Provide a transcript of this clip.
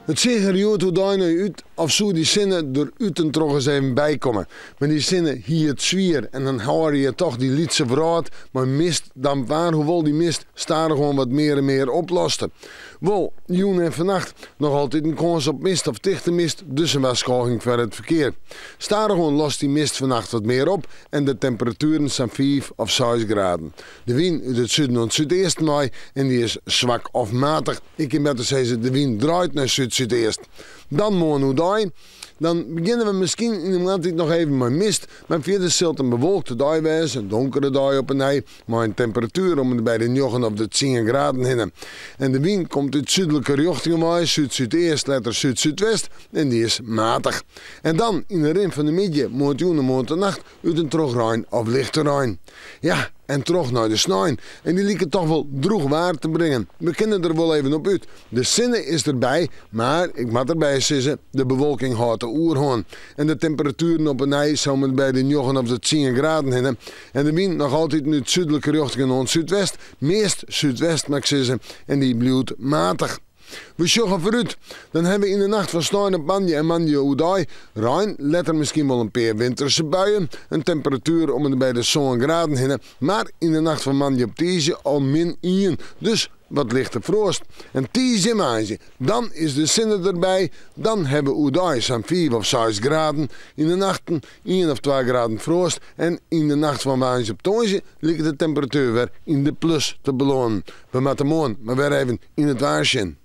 It seach der hjoed oerdei nei út of soe dy sinne der út en troch ris even by komme. Mar dy sinne hie it swier en dan hâlde je toch dy lytse wrâld mei mist damp waar hoewol dy mist stadichoan wat mear en mear oploste. Wol, jûn en fannacht noch altyd in kâns op mist of tichte mist, dus in warskôging foar it ferkear. Stadichoan lost dy mist fannacht wat mear op en de temperatueren sa'n fiif of seis graden. De wyn út it suden oant súdeasten wei en dy is swak of matich. Ik kin better sizze, de wyn draait nei súd-súdeast. Dan moarn oerdei. Dan begjinne we miskien yn de moarntiid noch even mei mist, mar fierder sil it in bewolkte dei wêze, in donkere dei op 'e nij, mei in temperatuer om en by de njoggen of de tsien graden hinne. En de wyn komt út súdlike rjochtingen wei, súd-súdeast, letter súd-súdwest, en dy is matich. En dan, yn de rin fan de middei, moarntejûn en moarntenacht, út en troch rein of lichte rein. Ja, en troch nei de snein. En dy liket toch wol droech waar te bringen. We kinne der wol even op út. De sinne is derby, mar ik moat derby sizze, de bewolking hâldt de oerhân. En de temperatueren op 'e nij sa om en by de njoggen of de tsien graden hinne. En de wyn noch altyd út súdlike rjochtingen oant súdwest, meast súdwest moat ik sizze, en dy bliuwt matich. We sjogge foarút. Dan hawwe we yn de nacht fan snein op moandei en moandei oerdei rein, letter miskien wol in pear winterse buien, in temperatuer om en by de sân graden hinne, mar yn de nacht fan moandei op tiisdei al min ien, dus wat lichte froast. En tiisdei en woansdei, dan is de sinne derby, dan hawwe we oerdei sa'n fiif of seis graden, yn de nachten ien of twa graden froast en yn de nacht fan woansdei op tongersdei liket de temperatuer wer yn de plus te belânen. We moatte moarn mar wer even yn it waar sjen.